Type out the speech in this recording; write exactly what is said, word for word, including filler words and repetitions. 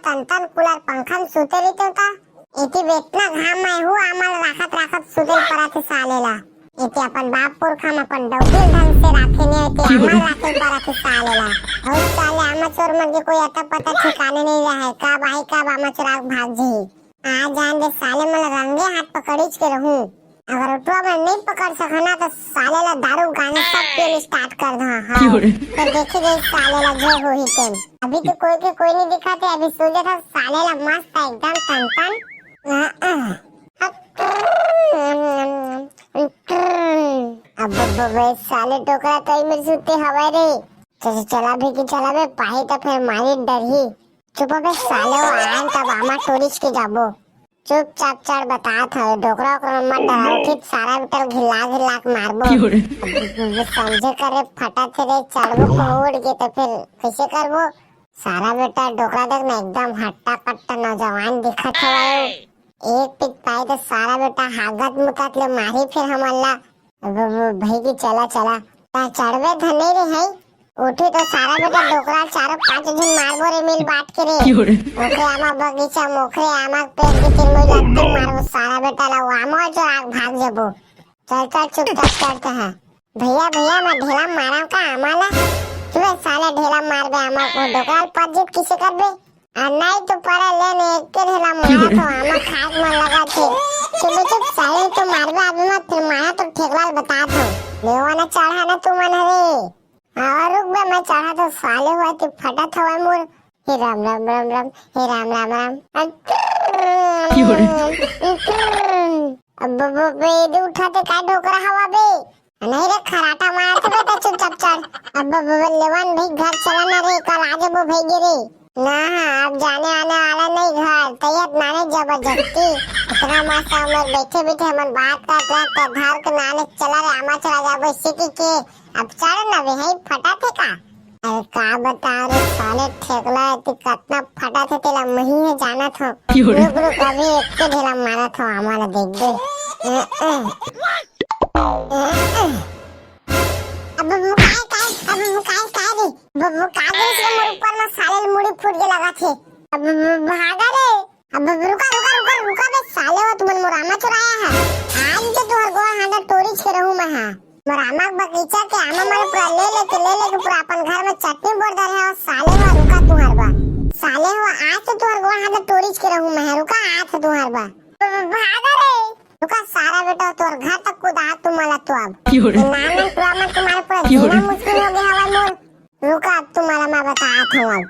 तन तन कूलर पंखा में सुते रहितेंव त। एती बेतना घाम में हूँ आमा ल राखत राखत सुते ल परत हे साले ला। एती अपन बाप पुरखा म अपन डौकी ल ढंग से राखे नइ हे, एती आमा ल राखे ल परत हे साले ला। अउ साले आमा चोर मन के कोई अता पता ठिकाने नइ रहय, कब आही कब आमा चोरा के भाग जही। आ जान दे साले मन ल रंगे हाथ पकड़ीच के रहूं। अगर ओटवा मन नइ पकड़ सकन ना त साले ला दारू गांजा सब पिए ल स्टार्ट कर दहा। हाँ। क्यों रे? त देखे जाही साले ला जो होही तेन। अभी तो कोई के कोई नइ दिखत हे, अभी सोचत हंव साले ला मस्त एकदम तन तन। अब बे साले डोकरा कहीं मेर सुते हवय रे। चल, चला भी कि चला बे, पाही त फेर मारी डरही। चुप बे साले, वो आन तब आमा टोरिच के जाबो। चुपचाप चढ़, बतात हंव, डोकरा ओकरा मत डरा, उठित सारा बेटा ल घिल्ला घिल्ला के मारबो। क्यों रे? अब समझे करे फटा थे रे, चढ़बो को उड़ के त फेर कैसे करबो? सारा बेटा डोकरा देख ना एकदम हट्टा कट्टा नौजवान दिखत हवय। एक पिक पाए त सारा बेटा हागत मुतत ले मारही फेर हमन ला। अब, अब, अब, भाई की चला, चला। ता चढ़बे धने रे है। उठी तो सारा बेटा डोकरा चारों पांच झन मारबो रे मिल बांट के रे। क्यों रे? ओखरे आमा बगीचा मोखरे आमा के पेड़ के तीर मोई लत्ती मारबो सारा बेटा ला, वो आमा जो आग भाग जबो। चल, चल, चुपचाप चढ़ते हैं। भैया, भैया, मैं ढेला मारा का आमा ला? तू साले ढेला मारबे आमा को, डोकरा ल पत जीत किसे करबे? आ नहीं तो परे ले ने एक के ढेला मारा तो आमा खाए के मन लगा थे। चुप, चुप, साले तो मारबे अभी मत, फिर मारा तो ठेकला ल बता दो। लेवा ना चढ़ा ना तू मन हवे। हाँ, रुक बे, मैं चढ़ा तो साले हुआ तू फटा था मोर। हे राम राम राम राम, हे राम राम राम। क्यों रे? अब, अब, अब, ये दे उठाते का डोकरा हवा बे? नहीं रे, खराटा मारत बेटा, चुपचाप चढ़। अब, अब, अब, लेवान भाई घर चला ना रे, कल आ जबो भाई गे रे। ना, हाँ, अब जाने आने वाला नहीं घर, तैयार नाने जबरदस्ती। इतना मस्त उम्र बैठे बैठे हमन बात करत रहे, तो घर के नाने चला रे, आमा चला जाबो, इसे की के, अब चढ़ ना बे, है फटा थे का? अरे का बता रे साले ठेकला, तू कतना फटा थे, तेला मही है जाना था। क्यों रे? रुक, रुक, अभी एक के ढेला मारा था, आमा ला देख दे। ए, ए। अब वो काय, काय, अब वो काय, काय रे? वो, वो का गिरिस रे मोर ऊपर में साले ल मुड़ी फूट के लगा थे। अब वो, वो भागा रे। अब वो रुका, रुका, रुका, रुका बे साले, वो तुमन मोर आमा चुराया है। आज तो तुहर गोड़ हांडा टोरिच के रहूं मैं, हाँ। मोर आमा के बगीचा के आमा मन पूरा ले लेके, ले लेके पूरा अपन घर में चटनी बोर डारे है, साले हो रुका तुहर बा। साले हो आज तो तुहर गोड़ हांडा टोरिच के रहूं मैं, रुका आज तुहर बा। भागा रे। रुका सारा बेटा, तोर घर तक कुदाहूं तुम्हारा तो अब। क्यों रे? नाना टुरा में तुम्हारे पूरा क्यों रे? जीना मुश्किल हो गया हवा मोर। रुका, अब तुम्हारा मैं बतात हूँ अब।